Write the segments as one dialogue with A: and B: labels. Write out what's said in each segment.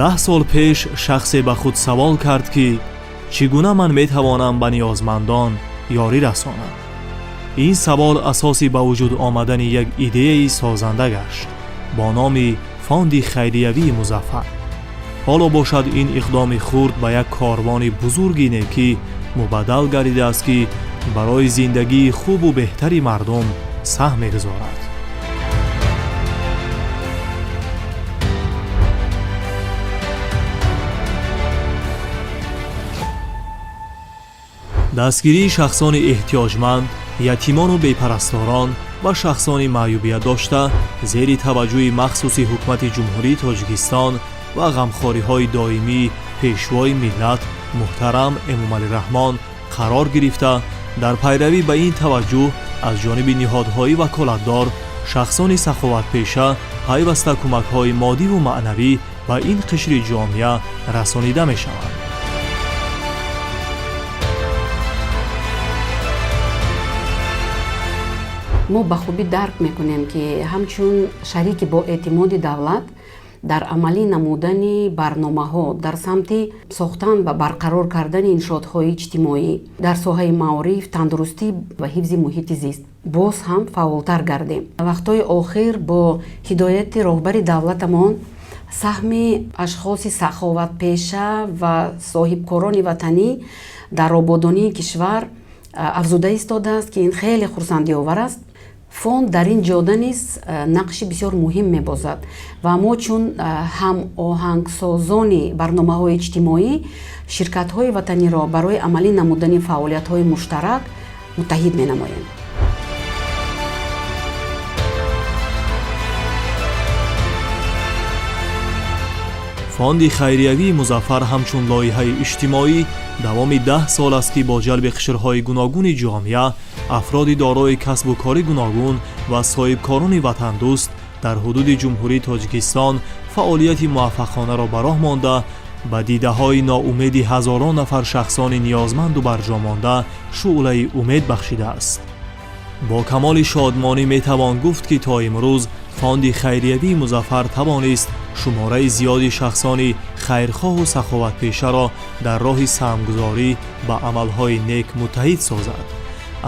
A: 10 сол пеш шахсе ба худ савол кард, ки чӣ гуна ман метавонам ба ниёзмандон ёрӣ расонам. Ин савол асоси ба вуҷуд омадани як идеяи созанда гашт бо номи Фонди хайриявии Музаффар. Ҳоло бошад, ин иқдоми хурд ба як корвони бузурги некӣ мубаддал гардидааст, ки барои зиндагии хубу беҳтари мардум саҳм мегузорад. Дастгирии шахсони эҳтиёҷманд, ятимону бепарасторон ва шахсони маъюбият дошта зери таваҷҷӯҳи махсуси Ҳукумати Ҷумҳурии Тоҷикистон ва ғамхориҳои доимии Пешвои миллат муҳтарам Эмомалӣ Раҳмон қарор гирифта, дар пайравӣ ба ин таваҷҷӯҳ аз ҷониби ниҳодҳои ваколатдор шахсони саховатпеша пайваста кӯмакҳои моддиву маънавӣ ба ин қишри ҷомеа расонида мешаванд.
B: Мо ба хубӣ дарк мекунем, ки ҳамчун шарики боэътимоди давлат дар амалӣ намудани барномаҳо дар самти сохтан ва барқарор кардани иншоотҳои иҷтимоӣ дар соҳаи маориф, тандурустӣ ва ҳифзи муҳити зист боз ҳам фаъолтар гардем. Вақтҳои охир бо ҳидояти роҳбари давлатамон саҳми ашхоси саховатпеша ва соҳибкорони ватанӣ дар ободонии кишвар афзуда истодааст, ки ин хеле хурсандиовар аст. Фонд дар ин ҷода низ нақши бисёр муҳим мебозад ва мо чун ҳамоҳангсозони барномаҳои иҷтимоӣ ширкатҳои ватаниро барои амалӣ намудани фаъолиятҳои муштарак муттаҳид менамоем.
A: Фонди хайриявии Музаффар ҳамчун лоиҳаи иҷтимоӣ давоми 10 сол аст, ки бо ҷалби қишрҳои гуногуни ҷомеа, афроди дорои касбу кори гуногун ва соҳибкорони ватандӯст дар ҳудуди Ҷумҳурии Тоҷикистон фаъолияти муваффақонаро ба роҳ монда, ба дидаҳои ноумеди ҳазорон нафар шахсони ниёзманду барҷомонда шӯълаи умед бахшидааст. Бо камоли шодмонӣ метавон гуфт, ки то имрӯз Фонди хайриявии Музаффар тавонист шумораи зиёди шахсони хайрхоҳу саховатпешаро дар роҳи саҳмгузорӣ ба амалҳои нек муттаҳид созад.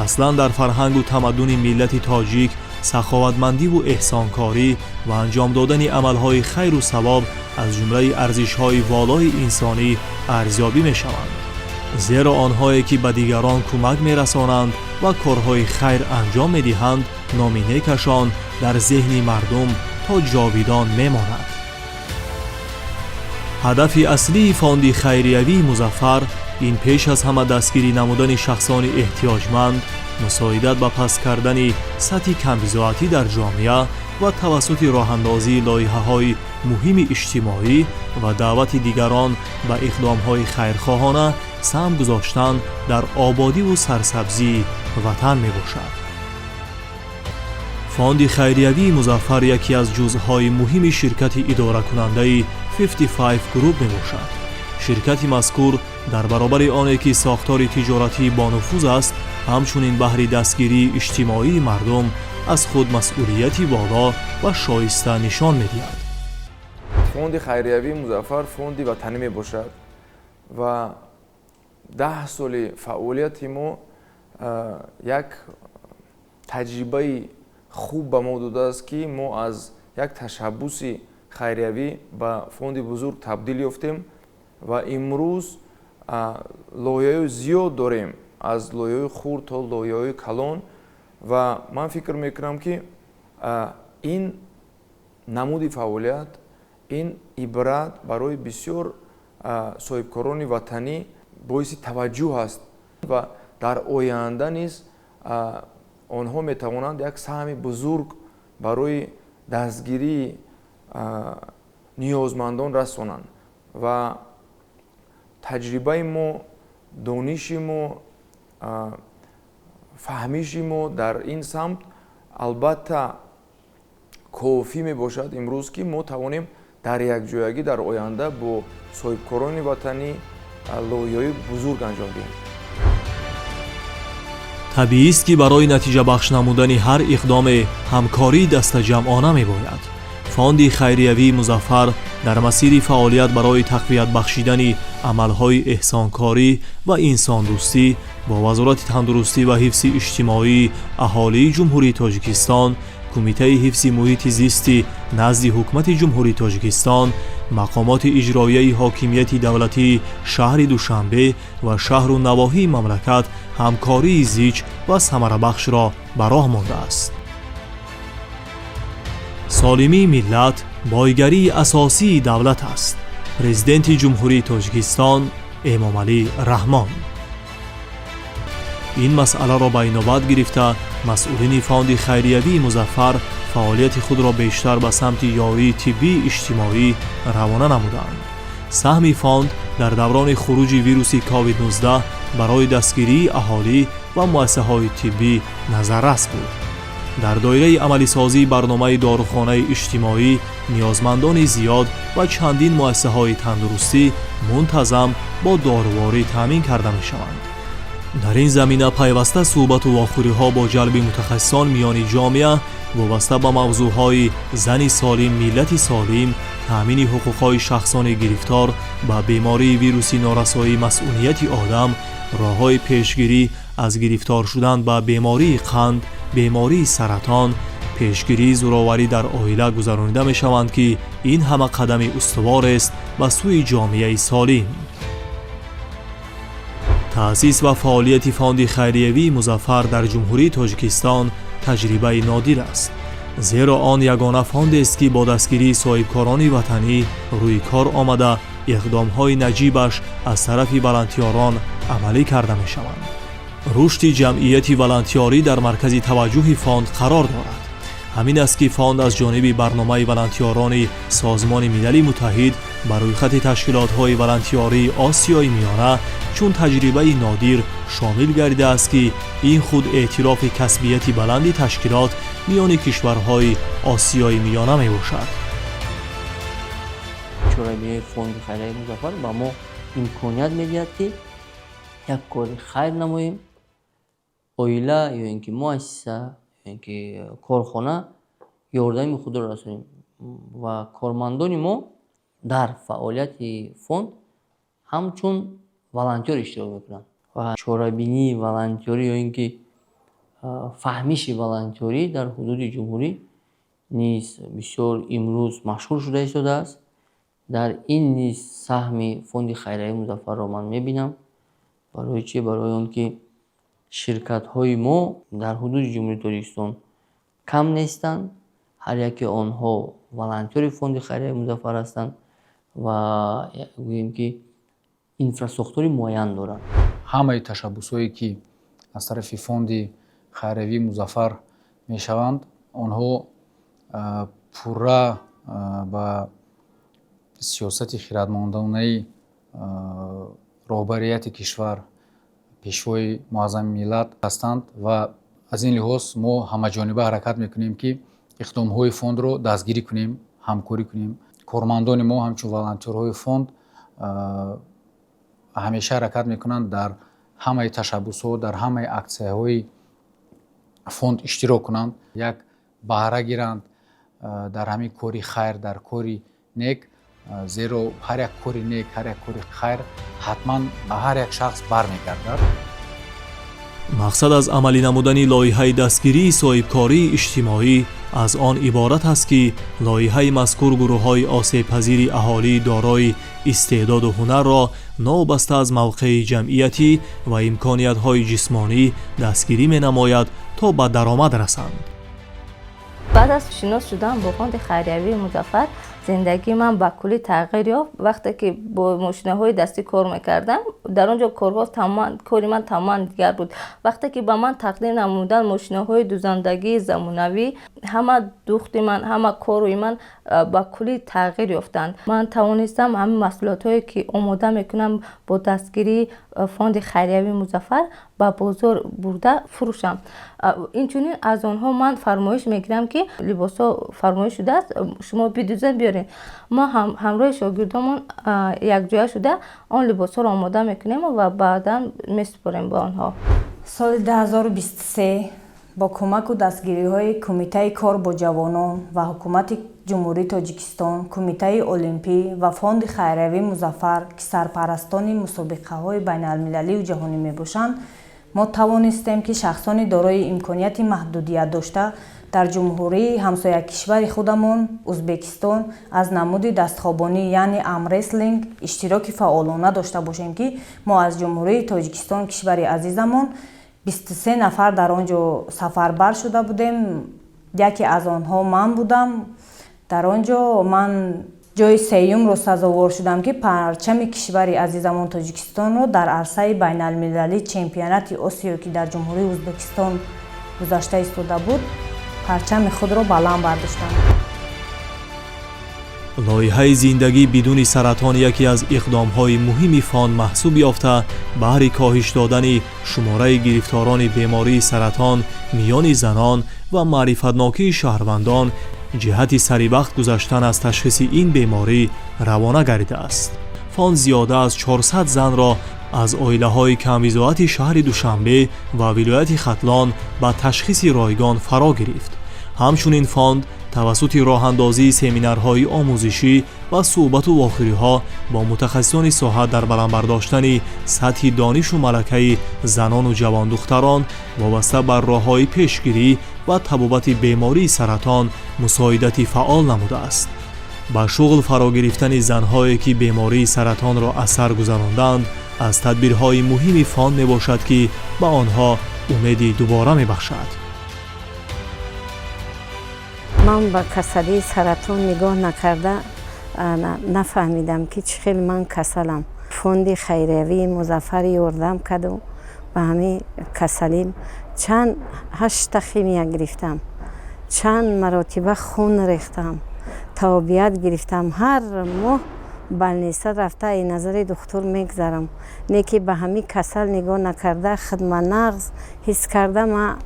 A: Аслан дар фарҳангу тамаддуни миллати тоҷик саховатмандиву эҳсонкорӣ ва анҷом додани амалҳои хайру савоб аз ҷумлаи арзишҳои волои инсонӣ арзёбӣ мешаванд, зеро онҳое ки ба дигарон кӯмак мерасонанд ва корҳои хайр анҷом медиҳанд, номи некашон дар зеҳни мардум то ҷовидон мемонад. Ҳадафи аслии Фонди хайриявии Музаффар ин пеш аз ҳама дастгирӣ намудани шахсони эҳтиёҷманд, мусоидат ба паст кардани сатҳи камбизоатӣ дар ҷомеа ва тавассути роҳандозии лоиҳаҳои муҳими иҷтимоӣ ва даъвати дигарон ба иқдомҳои хайрхоҳона саҳм гузоштан дар ободиву сарсабзии ватан мебошад. Фонди хайриявии Музаффар яке аз ҷузъҳои муҳими ширкати идоракунандаи 55 Group мебошад. Ширкати мазкур дар баробари оне ки сохтори тиҷоратии бонуфуз аст, ҳамчунин баҳри дастгирии иҷтимоии мардум аз худ масъулияти боло ва шоиста нишон медиҳад.
C: Фонди хайриявии Музаффар фонди ватанӣ мебошад ва 10 соли фаъолияти мо як таҷрибаи хуб ба мо додааст, ки мо аз як ташаббуси хайриявӣ ба фонди бузург табдил ёфтем ва имрӯз лоиҳаҳои зиёд дорем, аз лоиҳаҳои хурд то лоиҳаҳои калон. Ва ман фикр мекунам, ки ин намуди фаъолият ин ибрат барои бисёр соҳибкорони ватанӣ боиси таваҷҷӯҳ аст ва дар оянда низ онҳо метавонанд як саҳми бузург барои дастгирии ниёзмандон расонанд. Ва таҷрибаи мо, дониши мо, фаҳмиши мо дар ин самт албатта кофӣ мебошад имрӯз, ки мо тавонем дар якҷоягӣ дар оянда бо соҳибкорони ватанӣ лоиҳаҳои бузург анҷом диҳем.
A: Табиист, ки барои натиҷабахш намудани ҳар иқдоме ҳамкории дастаҷамъона мебояд. Фонди хайриявии Музаффар дар масири фаъолият барои тақвият бахшидани амалҳои эҳсонкорӣ ва инсондӯстӣ бо Вазорати тандурустӣ ва ҳифзи иҷтимоии аҳолии Ҷумҳурии Тоҷикистон, Кумитаи ҳифзи муҳити зисти назди Ҳукумати Ҷумҳурии Тоҷикистон, мақомоти иҷроияи ҳокимияти давлатии шаҳри Душанбе ва шаҳру навоҳии мамлакат ҳамкории зич ва самарабахшро ба роҳ мондааст. Солимии миллат бойгарии асосии давлат аст. Президенти Ҷумҳурии Тоҷикистон Эмомалӣ Раҳмон ин масъаларо ба инобат гирифта, масъулини фонди хайриявии Музаффар фаъолияти худро бештар ба самти ёрии тиббии иҷтимоӣ равона намуданд. Саҳми фонд дар даврони хуруҷи вируси COVID-19 барои дастгирии аҳолӣ ва муассисаҳои тиббӣ назаррас буд. Дар доираи амалисозии барномаи дорухонаи иҷтимоӣ ниёзмандони зиёд ва чандин муассисаҳои тандурустӣ мунтазам бо доруворӣ таъмин карда мешаванд. Дар ин замина пайваста суҳбату вохӯриҳо бо ҷалби мутахассисон миёни ҷомеа вобаста ба мавзӯъҳои зани солим, миллати солим, таъмини ҳуқуқҳои шахсони гирифтор ба бемории вируси норасоии масунияти одам, роҳҳои пешгирӣ аз гирифтор шудан ба бемории қанд, бемории саратон, пешгирии зӯроварӣ дар оила гузаронида мешаванд, ки ин ҳама қадами устуворест ба сӯи ҷомеаи солим. Таъсис ва фаъолияти фонди хайриявии Музаффар дар Ҷумҳурии Тоҷикистон таҷрибаи нодир аст, зеро он ягона фондест, ки бо дастгирии соҳибкорони ватанӣ рӯи кор омада, иқдомҳои наҷибаш аз тарафи волонтёрон амалӣ карда мешаванд. Рушди ҷамъияти волонтёрӣ дар маркази таваҷҷӯҳи фонд қарор дорад. Ҳамин аст, ки фонд аз ҷониби барномаи волонтёрони Созмони Милали Муттаҳид ба рӯйхати ташкилотҳои волонтёрии Осиёи Миёна чун таҷрибаи нодир шомил гардидааст, ки ин худ эътирофи касбияти баланди ташкилот миёни кишварҳои Осиёи Миёна мебошад.
D: Чорабиниҳои фонди хайрияи Музаффар ба мо имконият медиҳад, ки як кори хайр намоем, оила ё ин ки муассиса, ё ин ки корхона ёрдами худро расонем. Ва кормандони мо дар фаъолияти фонд ҳамчун волонтёр иштирок мекунанд. Ва чорабинии волонтёрӣ ё ин ки фаҳмиши волонтёрӣ дар ҳудуди ҷумҳурӣ низ бисёр имрӯз машҳур шуда истодааст. Дар ин низ саҳми фонди хайриявии Музаффарро ман мебинам. Барои чӣ? Барои он ки ширкатҳои мо дар ҳудуди Ҷумҳурии Тоҷикистон кам нестанд. Ҳар яке онҳо волонтёри фонди хайриявии Музаффар ҳастанд ва гӯем, ки инфрасохтори муайян доранд.
E: Ҳамаи ташаббусҳое, ки аз тарафи фонди хайриявии Музаффар мешаванд, онҳо пурра ба сиёсати хиратмандонаи роҳбарияти кишвар, Пешвои муаззами миллат ҳастанд. Ва аз ин лиҳоз мо ҳамаҷониба ҳаракат мекунем, ки иқдомҳои фондро дастгирӣ кунем, ҳамкорӣ кунем. Кормандони мо ҳамчун волонтёрҳои фонд ҳамеша ҳаракат мекунанд, дар ҳамаи ташаббусҳо, дар ҳамаи аксияҳои фонд иштирок кунанд, як баҳра гиранд дар ҳамин кори хайр, дар кори нек, зеро ҳар як кори нек, ҳар як кори хайр ҳатман ба ҳар як шахс бармегардад.
A: Мақсад аз амалӣ намудани лоиҳаи дастгирии соҳибкории иҷтимоӣ аз он иборат аст, ки лоиҳаи мазкур гурӯҳҳои осебпазири аҳолии дорои истеъдоду ҳунарро новобаста аз мавқеи ҷамъиятӣ ва имкониятҳои ҷисмонӣ дастгирӣ менамояд, то ба даромад расанд.
F: Баъд аз шинос шудан бо фонди хайриявии Музаффар зиндагии ман ба куллӣ тағйир ёфт. Вақте ки бо мошинаҳои дастӣ кор мекардам, дар он ҷо корҳо тамоман, кори ман тамоман дигар буд. Вақте ки ба ман тақдим намуданд мошинаҳои дузандагии замонавӣ, ҳама духти ман, ҳама корӯи ман ба куллӣ тағйир ёфтанд. Ман тавонистам ҳамин маҳсулотҳое, ки омода мекунам, бо дастгирии фонди хайриявии Музаффар ба бозор бурда фурӯшам. Инчунин аз онҳо ман фармоиш мегирам, ки либосҳо фармоиш шудааст, шумо бидӯзед, биёред. Мо ҳамроҳи шогирдонмон якҷоя шуда он либосҳоро омода мекунем ва баъдан месупорем ба онҳо.
G: Соли 2023. Бо кӯмаку дастгириҳои Кумитаи кор бо ҷавонон ва Ҳукумати Ҷумҳурии Тоҷикистон, Кумитаи Олимпӣ ва Фонди хайриявии Музаффар, ки сарпарастони мусобиқаҳои байналмилалию ҷаҳонӣ мебошанд, мо тавонистем, ки шахсони дорои имконияти маҳдудият дошта дар ҷумҳурии ҳамсоякишвари худамон Узбекистон аз намуди дастхобонӣ, яъне армреслинг, иштироки фаъолона дошта бошем, ки мо аз Ҷумҳурии Тоҷикистон, кишвари азизамон, 23 нафар дар он ҷо сафарбар шуда будем. Яке аз онҳо ман будам. Дар он ҷо ман ҷои сеюмро сазовор шудам, ки парчами кишвари азизамон Тоҷикистонро дар арсаи байналмилалӣ, чемпионати Осиё, ки дар Ҷумҳурии Ӯзбекистон гузашта истода буд, парчами худро баланд бардоштам.
A: Лоиҳаи «Зиндагӣ бидуни саратон» яке аз иқдомҳои муҳими фонд маҳсуб ёфта, баҳри коҳиш додани шумораи гирифторони бемории саратон миёни занон ва маърифатнокии шаҳрвандон ҷиҳати саривақт гузаштан аз ташхиси ин беморӣ равона гардидааст. Фонд зиёда аз 400 занро аз оилаҳои камбизоати шаҳри Душанбе ва вилояти Хатлон ба ташхиси ройгон фаро гирифт. Ҳамчунин фонд тавассути роҳандозии семинарҳои омӯзишӣ ва суҳбату вохӯриҳо бо мутахассисони соҳа дар баландбардоштани сатҳи донишу малакаи занону ҷавондухтарон вобаста ба роҳҳои пешгирӣ ва табобати бемории саратон мусоидати фаъол намудааст. Ба шуғл фаро гирифтани занҳое, ки бемории саратонро аз сар гузаронданд, аз тадбирҳои муҳими фонд мебошад, ки ба онҳо умеди дубора мебахшад.
H: Ман ба касалии саратон нигоҳ накарда, нафаҳмидам, ки чӣ хел ман касалам. Фонди хайриявии Музаффар ёрдам карду ба ҳамин касалим чанд ҳашта химия гирифтам, чанд маротиба хун рехтам, табобат гирифтам. Ҳар моҳ больница рафта, ай назари духтур мегзарам. Не ки ба ҳамин касал нигоҳ накарда, худма нағз ҳис карда, ман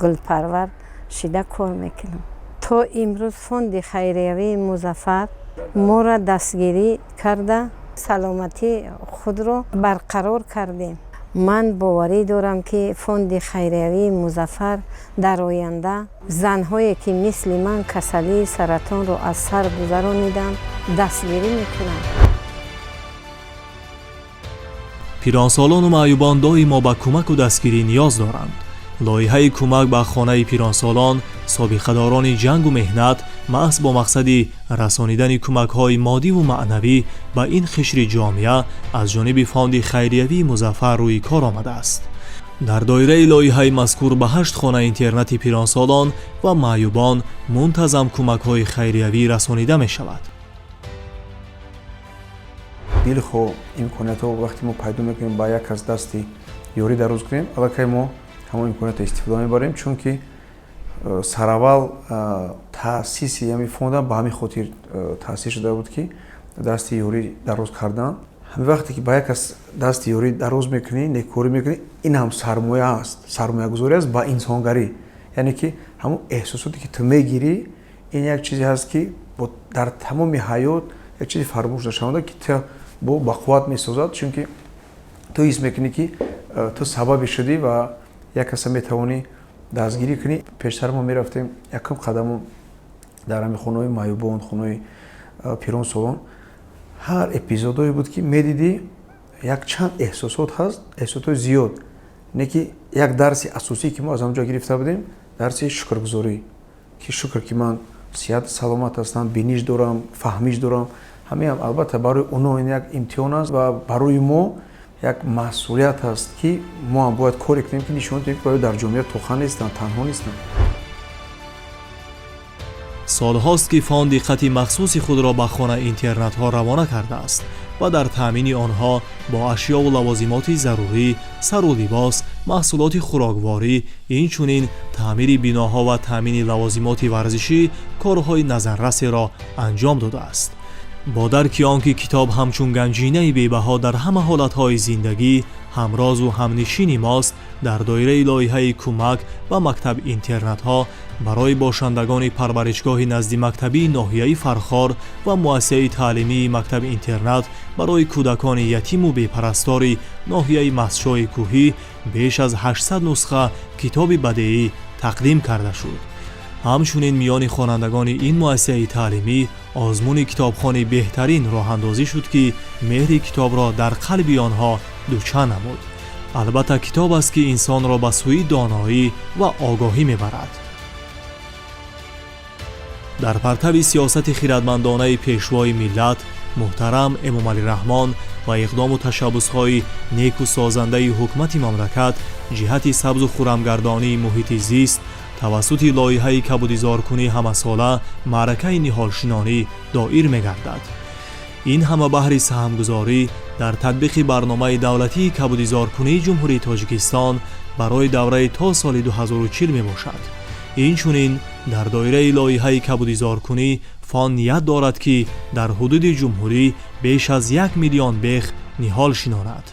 H: гулпарвар шида кор мекунам. То имрӯз фонди хайриявии Музаффар моро дастгирӣ карда, саломатии худро барқарор кардем. Ман боварӣ дорам, ки фонди хайриявии Музаффар дар оянда занҳое, ки мисли ман касалии саратонро аз сар гузарониданд, дастгирӣ мекунанд.
A: Пиронсолону маъюбон доимо ба кӯмаку дастгирӣ ниёз доранд. Лоиҳаи кӯмак ба хонаи пиронсолон, собиқадорони ҷангу меҳнат маҳз бо мақсади расонидани кӯмакҳои моддиву маънавӣ ба ин қишри ҷомеа аз ҷониби фонди хайриявии Музаффар рӯи кор омадааст. Дар доираи лоиҳаи мазкур ба ҳашт хона интернати пиронсолон ва маъюбон мунтазам кӯмакҳои хайриявӣ расонида мешавад.
I: Дилхоҳ имкониятҳо вақте мо пайдо мекунем, ба як кас дасти ёрӣ дароз кунем, аллакай мо ҳамон имкониятро истифода мебарем, чунки сараввал таъсиси ҳамин фондам ба ҳамин хотир таъсис шуда буд, ки дасти ёрӣ дароз кардан. Ҳамин вақте ки ба як кас дасти ёрӣ дароз мекунӣ, неккорӣ мекунӣ, ин ҳам сармоя аст, сармоягузорӣ аст ба инсонгарӣ. Яъне ки ҳамон эҳсосоте, ки ту мегирӣ, ин як чизе ҳаст, ки дар тамоми ҳаёт як чизи фаромӯш нашаванда, ки ту бо бақувват месозад, чунки ту ҳис мекунӣ, ки ту сабабе шудӣ ва як каса метавонӣ дастгирӣ кунӣ. Пештар мо мерафтем, якум қадаму дар ҳамин хонаҳои маъюбон, хонаҳои пиронсолон, ҳар эпизодое буд, ки медидӣ, якчанд эҳсосот ҳаст, эҳсосотҳои зиёд. Не ки як дарси асосие, ки мо аз ҳамон ҷо гирифта будем, дарси шукргузорӣ, ки шукр, ки ман сиҳат саломат ҳастам, биниш дорам, фаҳмиш дорам. Ҳамин албатта барои оно ин як имтиҳон аст ва барои мо як масъулият аст, ки мо ҳам бояд коре кунем, ки нишон диҳем, ки дар ҷомеа тоха нестанд, танҳо нестанд.
A: Солҳост, ки фонд диққати махсуси худро ба хона интернатҳо равона кардааст ва дар таъмини онҳо бо ашёву лавозимоти зарурӣ, сару либос, маҳсулоти хӯрокворӣ, инчунин таъмири биноҳо ва таъмини лавозимоти варзишӣ корҳои назаррасеро анҷом додааст. Бо дарки он ки китоб ҳамчун ганҷинаи бебаҳо дар ҳама ҳолатҳои зиндагӣ ҳамрозу ҳамнишини мост, дар доираи лоиҳаи кӯмак ба мактаб-интернатҳо барои бошандагони парваришгоҳи наздимактабии ноҳияи Фархор ва муассисаи таълимии мактаби-интернат барои кӯдакони ятиму бепарастори ноҳияи Мастчои Кӯҳӣ беш аз 800 нусха китоби бадеӣ Тақдим карда шуд. Ҳамчунин миёни хонандагони ин муассисаи таълимӣ озмуни китобхони беҳтарин роҳандозӣ шуд, ки меҳри китобро дар қалби онҳо дучанд намуд. Албатта, китоб аст, ки инсонро ба сӯи доноӣ ва огоҳӣ мебарад. Дар партави сиёсати хиратмандонаи Пешвои миллат муҳтарам Эмомалӣ Раҳмон ва иқдому ташаббусҳои неку созандаи ҳукумати мамлакат ҷиҳати сабзу хуррамгардонии муҳити зист, тавассути лоиҳаи кабудизоркунӣ ҳамасола маъракаи ниҳолшинонӣ доир мегардад. Ин ҳама баҳри саҳмгузорӣ дар татбиқи барномаи давлатии кабудизоркунии Ҷумҳурии Тоҷикистон барои давраи то соли 2040 мебошад. Инчунин дар доираи лоиҳаи кабудизоркунӣ фонд ният дорад, ки дар ҳудуди ҷумҳурӣ беш аз 1 миллион бех ниҳол шинонад.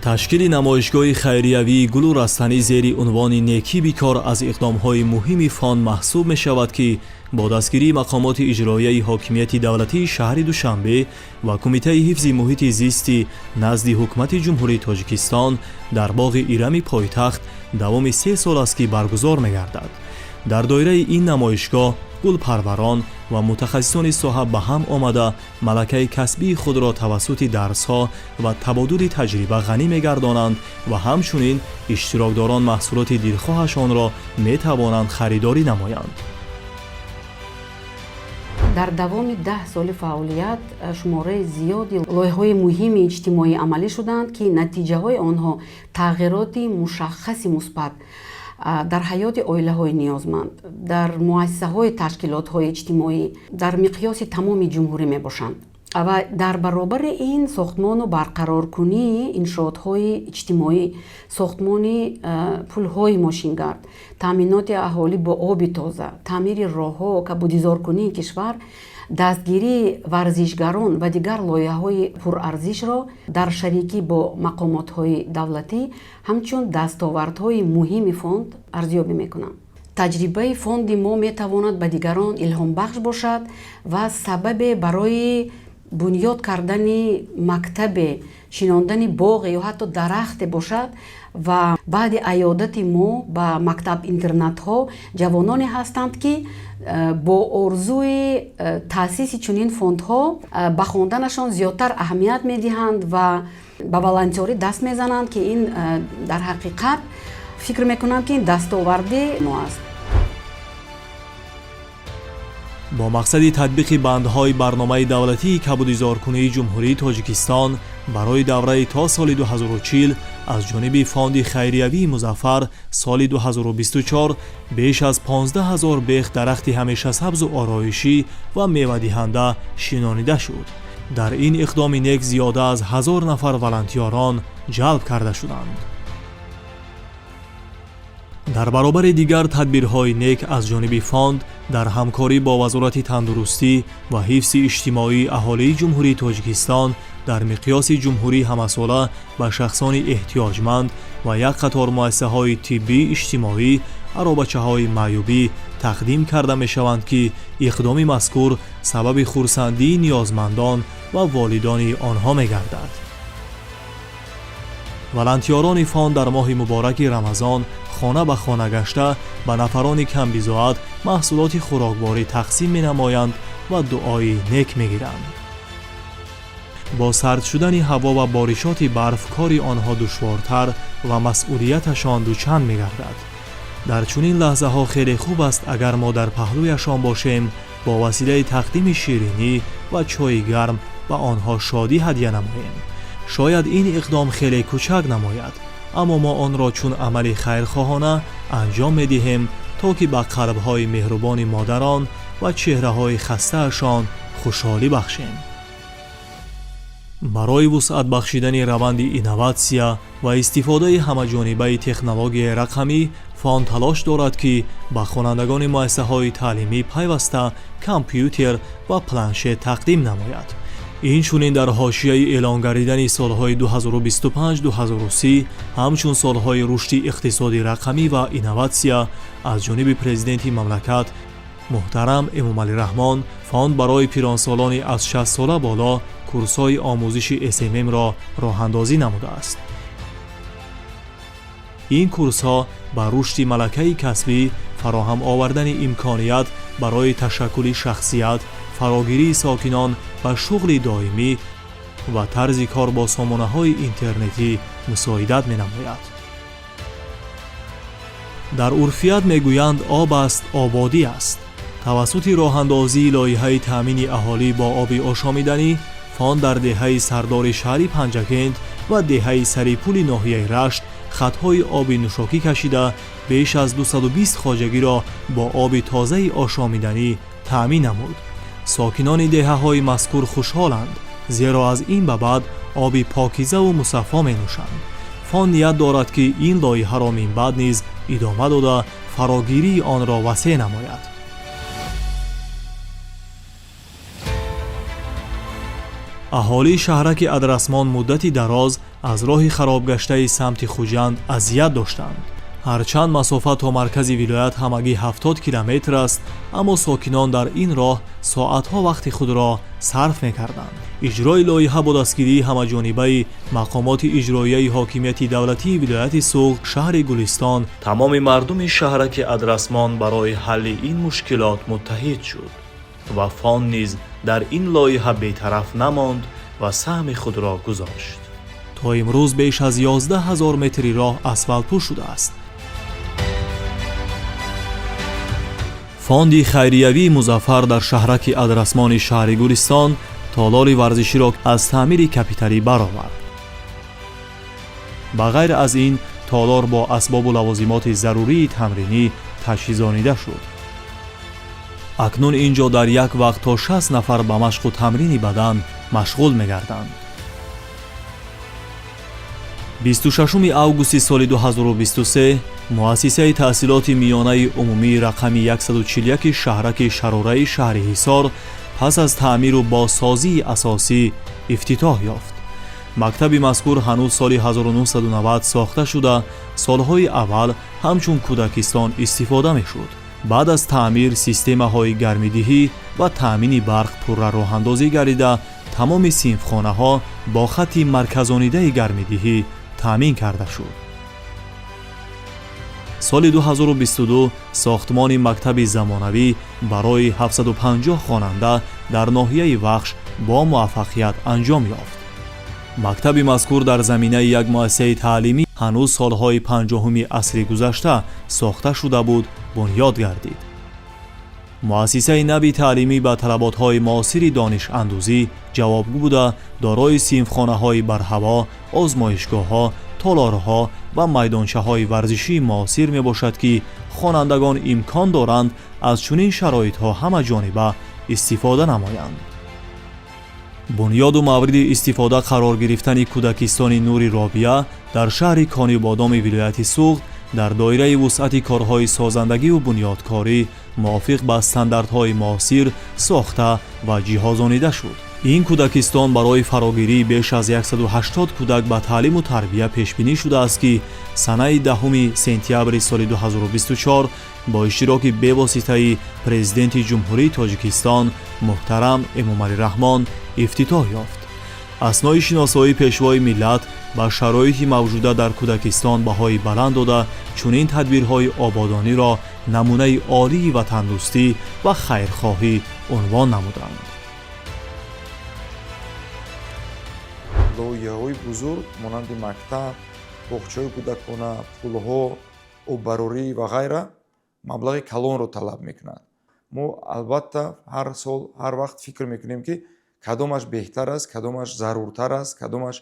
A: Ташкили намоишгоҳи хайриявии гулу растанӣ зери унвони «Некӣ бикор» аз иқдомҳои муҳими фонд маҳсуб мешавад, ки бо дастгирии мақомоти иҷроияи ҳокимияти давлатии шаҳри Душанбе ва Кумитаи ҳифзи муҳити зисти назди Ҳукумати Ҷумҳурии Тоҷикистон дар боғи Ирами пойтахт давоми 3 сол аст, ки баргузор мегардад. Дар доираи ин намоишгоҳ гулпарварон ва мутахассисони соҳа ба ҳам омада, малакаи касбии худро тавассути дарсҳо ва табодули таҷриба ғанӣ мегардонанд ва ҳамчунин иштирокдорон маҳсулоти дилхоҳашонро метавонанд харидорӣ намоянд.
B: Дар давоми 10 соли фаъолият шумораи зиёди лоиҳаҳои муҳими иҷтимоӣ амалӣ шуданд, ки натиҷаҳои онҳо тағйироти мушаххаси мусбат дар ҳаёти оилаҳои ниёзманд, дар муассисаҳои ташкилотҳои иҷтимоӣ дар миқёси тамоми ҷумҳурӣ мебошанд. Ва дар баробари ин сохтмону барқароркунии иншоотҳои иҷтимоӣ, сохтмони пулҳои мошингард, таъминоти аҳолӣ бо оби тоза, таъмири роҳҳо, кабудизоркунии кишвар, дастгирии варзишгарон ва дигар лоиҳаҳои пурарзишро дар шарикӣ бо мақомотҳои давлатӣ ҳамчун дастовардҳои муҳими фонд арзёбӣ мекунам. Таҷрибаи фонди мо метавонад ба дигарон илҳомбахш бошад ва сабабе барои бунёд кардани мактабе, шинондани боғе ё ҳатто дарахте бошад. Ва баъди аёдати мо ба мактаб интернатҳо ҷавононе ҳастанд, ки бо орзуи таъсиси чунин фондҳо ба хонданашон зиёдтар аҳамият медиҳанд ва ба волонтёрӣ даст мезананд, ки ин дар ҳақиқат фикр мекунам, ки ин дастоварди мо аст.
A: Бо мақсади татбиқи бандҳои барномаи давлатии кабудизоркунии Ҷумҳурии Тоҷикистон барои давраи то соли 2040 аз ҷониби фонди хайриявии «Музаффар» соли 2024 беш аз 15 ҳазор бех дарахти ҳамешасабзу ороишӣ ва мевадиҳанда шинонида шуд. Дар ин иқдоми нек зиёда аз 1000 нафар волонтёрон ҷалб карда шуданд. Дар баробари дигар тадбирҳои нек аз ҷониби фонд дар ҳамкорӣ бо Вазорати тандурустӣ ва ҳифзи иҷтимоии аҳолии Ҷумҳурии Тоҷикистон дар миқёси ҷумҳурӣ ҳамасола ба шахсони эҳтиёҷманд ва як қатор муассисаҳои тиббӣ иҷтимоӣ аробачаҳои маъюбӣ тақдим карда мешаванд, ки иқдоми мазкур сабаби хурсандии ниёзмандон ва волидони онҳо мегардад. Волонтёрони фонд дар моҳи мубораки Рамазон хона ба хона гашта, ба нафарони камбизоат маҳсулоти хӯрокворӣ тақсим менамоянд ва дуои нек мегиранд. Бо сард шудани ҳаво ва боришоти барф кори онҳо душвортар ва масъулияташон дучанд мегардад. Дар чунин лаҳзаҳо хеле хуб аст, агар мо дар паҳлӯяшон бошем, бо василаи тақдими ширинӣ ва чойи гарм ба онҳо шодӣ ҳадя намоем. Шояд ин иқдом хеле кӯчак намояд, аммо мо онро чун амали хайрхоҳона анҷом медиҳем, то ки ба қалбҳои меҳрубони модарон ва чеҳраҳои хастаашон хушҳолӣ бахшем. Барои вусъат бахшидани раванди инноватсия ва истифодаи ҳамаҷонибаи технологияи рақамӣ фонд талош дорад, ки ба хонандагони муассисаҳои таълимӣ пайваста компютер ва планшет тақдим намояд. Инчунин дар ҳошияи эълон гардидани солҳои 2025-2030 ҳамчун солҳои рушди иқтисоди рақамӣ ва инноватсия аз ҷониби Президенти мамлакат муҳтарам Эмомалӣ Раҳмон фонд барои пиронсолони аз 60 сола боло курсҳои омӯзиши СММ-ро роҳандозӣ намудааст. Ин курсҳо ба рушди малакаи касбӣ, фароҳам овардани имконият барои ташаккули шахсият, фарогирии сокинон ба шуғли доимӣ ва тарзи кор бо сомонаҳои интернетӣ мусоидат менамояд. Дар урфият мегӯянд, об аст, ободӣ аст. Тавассути роҳандозии лоиҳаи таъмини аҳолӣ бо оби ошомиданӣ, фонд дар деҳаи Сардори шаҳри Панҷакент ва деҳаи Сарипули ноҳияи Рашт хатҳои оби нӯшокӣ кашида, беш аз 220 хоҷагиро бо оби тозаи ошомиданӣ таъмин намуд. Сокинони деҳаҳои мазкур хушҳоланд, зеро аз ин ба баъд оби покизаву мусаффо менӯшанд. Фонд ният дорад, ки ин лоиҳаро минбаъд низ идома дода, фарогирии онро васеъ намояд. Аҳолии шаҳраки Адрасмон муддати дароз аз роҳи харобгаштаи самти Хуҷанд азият доштанд. Ҳарчанд масофа то маркази вилоят ҳамагӣ 70 километр аст, аммо сокинон дар ин роҳ соатҳо вақти худро сарф мекарданд. Иҷрои лоиҳа бо дастгирии ҳамаҷонибаи мақомоти иҷроияи ҳокимияти давлатии вилояти Суғд, шаҳри Гулистон, тамоми мардуми шаҳраки Адрасмон барои ҳалли ин мушкилот муттаҳид шуд ва фонд низ дар ин лоиҳа бетараф намонд ва саҳми худро гузошт. То имрӯз беш аз 11 ҳазор метри роҳ асфалтпӯш шудааст. Фонди хайриявии Музаффар дар шаҳраки Адрасмони шаҳри Гулистон толори варзиширо аз таъмири капиталӣ баровард. Ба ғайр аз ин, толор бо асбобу лавозимоти зарурии тамринӣ таҷҳизонида шуд. Акнун ин ҷо дар як вақт то 60 нафар ба машқу тамрини бадан машғул мегарданд. 26 августи соли 2023 муассисаи таҳсилоти миёнаи умумии рақами 141 шаҳраки Шарораи шаҳри Ҳисор пас аз таъмиру бозсозии асосӣ ифтитоҳ ёфт. Мактаби мазкур ҳанӯз соли 1990 сохта шуда, солҳои аввал ҳамчун кӯдакистон истифода мешуд. Баъд аз таъмир системаҳои гармидиҳӣ ва таъмини барқ пурра роҳандозӣ гардида, тамоми синфхонаҳо бо хатти марказонидаи гармидиҳӣ таъмин карда шуд. Соли 2022 сохтмони мактаби замонавӣ барои 750 хонанда дар ноҳияи Вахш бо муваффақият анҷом ёфт. Мактаби мазкур дар заминаи як муассисаи таълимӣ ҳанӯз солҳои 50-уми асри гузашта сохта шуда буд, бунёд гардид. Муассисаи нави таълимӣ ба талаботҳои муосири донишандӯзӣ ҷавобгӯ буда, дорои синфхонаҳои барҳаво, озмоишгоҳҳо, толорҳо ва майдончаҳои варзишии муосир мебошад, ки хонандагон имкон доранд аз чунин шароитҳо ҳамаҷониба истифода намоянд. Бунёду мавриди истифода қарор гирифтани кӯдакистони Нури Робия дар шаҳри Конибодоми вилояти Суғд дар доираи вусъати корҳои созандагиву бунёдкорӣ мувофиқ ба стандартҳои муосир сохта ва ҷиҳозонида шуд. Ин кӯдакистон барои фарогирии беш аз 180 кӯдак ба таълиму тарбия пешбинӣ шудааст, ки санаи 10 сентябри соли 2024 бо иштироки бевоситаи Президенти Ҷумҳурии Тоҷикистон муҳтарам Эмомалӣ Раҳмон ифтитоҳ ёфт. Аснои шиносоии пешвои миллат ба шароити мавҷуда дар кӯдакистон баҳои баланд дода, чунин тадбирҳои ободониро намунаи олии ватандӯстӣ ва хайрхоҳӣ унвон намуданд.
C: Лоиҳаҳои бузург монанди мактаб, боғчаҳои кӯдакона, пулҳо, оббарорӣ ва ғайра маблағи калонро талаб мекунад. Мо албатта ҳар сол, ҳар вақт фикр мекунем, ки кадомаш беҳтар аст, кадомаш заруртар аст, кадомаш,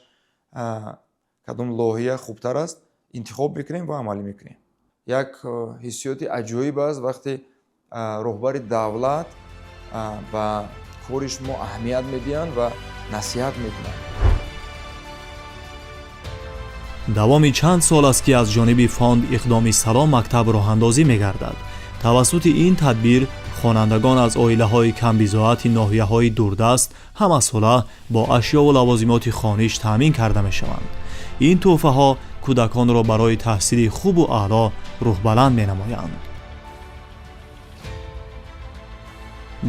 C: кадом лоиҳа хубтар аст, интихоб мекунем ва амалӣ мекунем. Як ҳиссиёти аҷоиб аст, вақте роҳбари давлат ба кори шумо аҳамият медиҳанд ва насиҳат мекунанд.
A: Давоми чанд сол аст, ки аз ҷониби фонд иқдоми Салом мактаб роҳандозӣ мегардад. Тавассути ин тадбир хонандагон аз оилаҳои камбизоати ноҳияҳои дурдаст ҳамасола бо ашёву лавозимоти хониш таъмин карда мешаванд. Ин тӯҳфаҳо кӯдаконро барои таҳсили хубу аъло рӯҳбаланд менамоянд.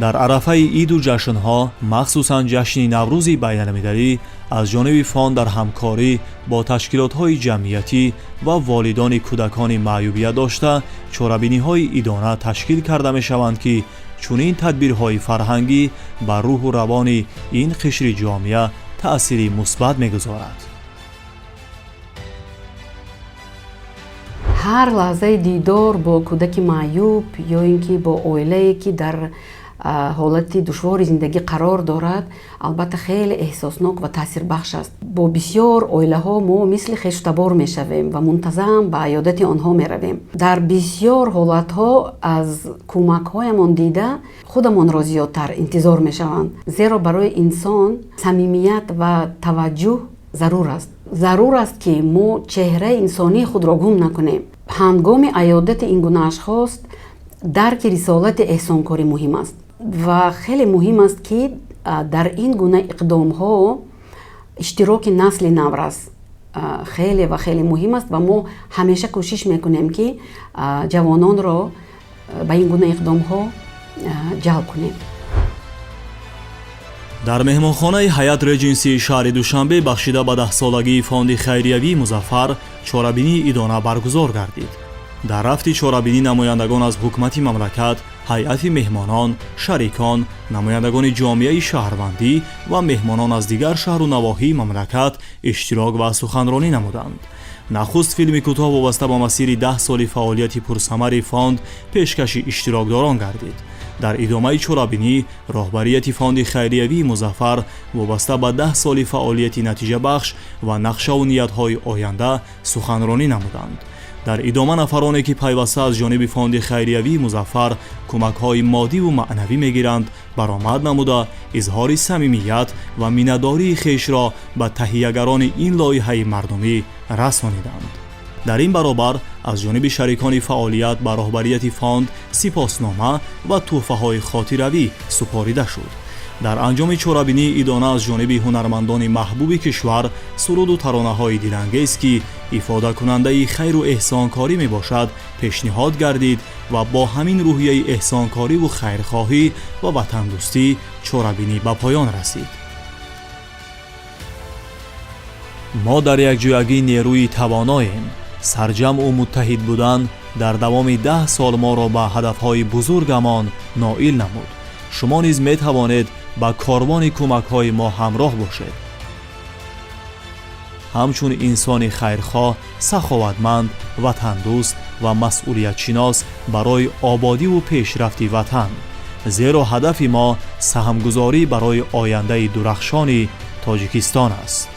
A: Дар арафаи иду ҷашнҳо, махсусан ҷашни Наврӯзи байналмилалӣ, аз ҷониби фонд дар ҳамкорӣ бо ташкилотҳои ҷамъиятӣ ва волидони кӯдакони маъюбият дошта чорабиниҳои идона ташкил карда мешаванд, ки чунин тадбирҳои фарҳангӣ ба рӯҳу равони ин қишри ҷомеа таъсири мусбат мегузорад.
B: Ҳар лаҳзаи дидор бо кӯдаки маъюб ё ин ки бо оилае, ки дар ҳолати душвори зиндагӣ қарор дорад, албатта хеле эҳсоснок ва таъсирбахш аст. Бо бисёр оилаҳо мо мисли хештабор мешавем ва мунтазам ба аёдати онҳо меравем. Дар бисёр ҳолатҳо аз кӯмакҳоямон дида худамонро зиёдтар интизор мешаванд, зеро барои инсон самимият ва таваҷҷӯҳ зарур аст. Зарур аст, ки мо чеҳраи инсонии худро гум накунем. Ҳангоми аёдати ин гуна ашхос дарки рисолати эҳсонкорӣ муҳим аст ва хеле муҳим аст, ки дар ин гуна иқдомҳо иштироки насли наврас хеле ва хеле муҳим аст ва мо ҳамеша кӯшиш мекунем, ки ҷавононро ба ин гуна иқдомҳо ҷалб кунем.
A: Дар меҳмонхонаи Ҳаят Реҷенсии шаҳри Душанбе бахшида ба 10-солагии фонди хайриявии Музаффар чорабинии идона баргузор гардид. Дар рафти чорабинӣ намояндагон аз ҳукумати мамлакат, ҳайати меҳмонон, шарикон, намояндагони ҷомеаи шаҳрвандӣ ва меҳмонон аз дигар шаҳру навоҳии мамлакат иштирок ва суханронӣ намуданд. Нахуст филми кӯтоҳ вобаста ба масири 10 соли фаъолияти пурсамари фонд пешкаши иштирокдорон гардид. Дар идомаи чорабинӣ роҳбарияти фонди хайриявии Музаффар вобаста ба 10 соли фаъолияти натиҷабахш ва нақшаву ниятҳои оянда суханронӣ намуданд. Дар идома нафароне, ки пайваста аз ҷониби фонди хайриявии Музаффар кӯмакҳои моддиву маънавӣ мегиранд, баромад намуда, изҳори самимият ва миннатдории хешро ба таҳиягарони ин лоиҳаи мардумӣ расониданд. Дар ин баробар аз ҷониби шарикони фаъолият ба роҳбарияти фонд сипоснома ва тӯҳфаҳои хотиравӣ супорида шуд. Дар анҷоми чорабинии идона аз ҷониби ҳунармандони маҳбуби кишвар суруду таронаҳои дилангез, ки ифодакунандаи хайру эҳсонкорӣ мебошад, пешниҳод гардид ва бо ҳамин рӯҳияи эҳсонкориву хайрхоҳӣ ва ватандӯстӣ чорабинӣ ба поён расид. Мо дар якҷоягӣ нерӯи тавоноем. Сарҷамъу муттаҳид будан дар давоми 10 сол моро ба ҳадафҳои бузургамон ноил намуд. Шумо низ метавонед ба корвони кӯмакҳои мо ҳамроҳ бошед. Ҳамчун инсони хайрхоҳ, саховатманд, ватандӯст ва масъулиятшинос барои ободиву пешрафти ватан, зеро ҳадафи мо саҳмгузорӣ барои ояндаи дурахшони Тоҷикистон аст.